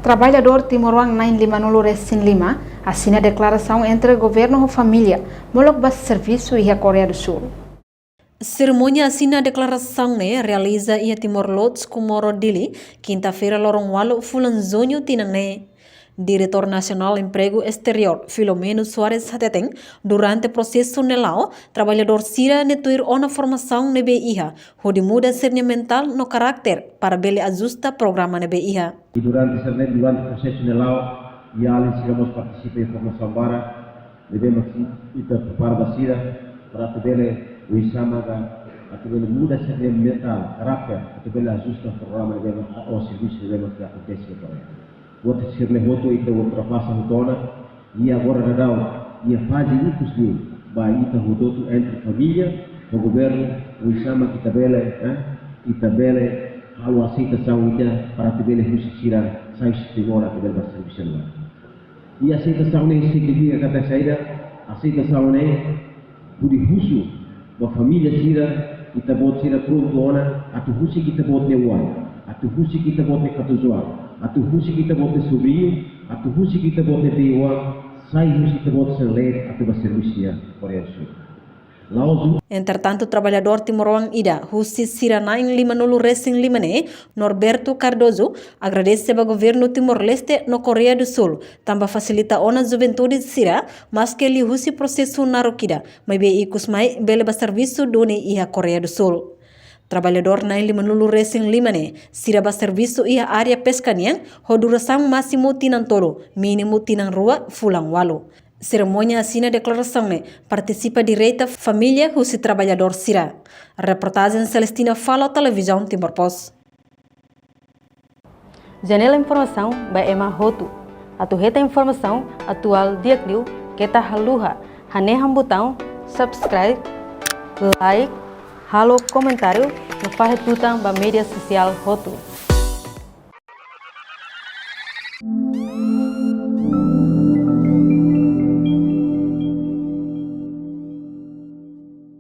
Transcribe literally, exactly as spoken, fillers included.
Traballadór timoroan na'in lima-nulu resin lima asina deklarasaun entre governu ho família molok ba servisu iha Koreia do Sul. Serimónia asina deklarasaun ne'e realiza iha Timor Lodge, Comoro, Dili, kinta-feira, loron ualu fulan Juñu tinan ne'e. Diretór Nasionál Empregu Esteriór, Filomeno Soares, hateten, durante prosesu ne'e la'o, traballadór sira ne'e tuir ona formasaun ne'ebé iha, hodi muda sira-nia mentál no karakter para bele ajusta programa ne'ebé iha. I durante sira-ne'e, durante prosesu ne'e la'o, iha alin sira mós partisipa iha formasaun barak, ne'ebé mak ita prepara ba sira, para atu bele, oinsá maka, atu bele muda sira-nia mentál, karakter, atu bele ajusta programa ne'ebé mak, ou servisu ne'ebé mak akontese agora. Buat sira-ne'e hotu ita ultrapasa hotu ona, i agora daudaun iha faze ikus liu, ba ita hotu entre família ho governu, oinsá mak ita bele, eh, ita bele halo aseitasaun ida para atu bele husi sira sai husi Timor atu bele ba servisu iha ne'ebá. I aseitasaun ne'e signifika katak saida? Aseitasaun ne'e hodi husu ba família sira, ita-boot sira prontu ona atu husik ita-boot nia oan, atu husik ita-boot nia katuas-oan, atu husik ita-boot nia sobriñu, atu husik ita-boot nia bei-oan, sai husi ita-boot sira-nia leet atu ba servisu iha Koreia do Sul. La'ós. Entretantu, traballadór timoroan ida husi sira na'in lima-nulu resin lima ne'e, Norberto Cardoso, agradese ba governu Timor-Leste no Koreia do Sul, tanba fasilita ona juventude sira, maske liuhusi prosesu naruk ida, maibé ikus mai bele ba servisu duni iha Koreia do Sul. Traballadór na'in lima-nulu resin lima ne'e, sira ba servisu iha área peska nian, ho durasaun másimu tinan tolu, mínimu tinan rua fulan ualu. Serimónia asina deklarasaun ne'e partisipa direta família husi traballadór sira. Reportajen Celestina Falo, Televizaun Timor Post. Janela informasaun ba ema hotu. Atu hetan informasaun atuál di'ak liu, keta haluha hanehan butaun subscribe, like, halo komentáriu no fahe tutan ba média sosiál hotu.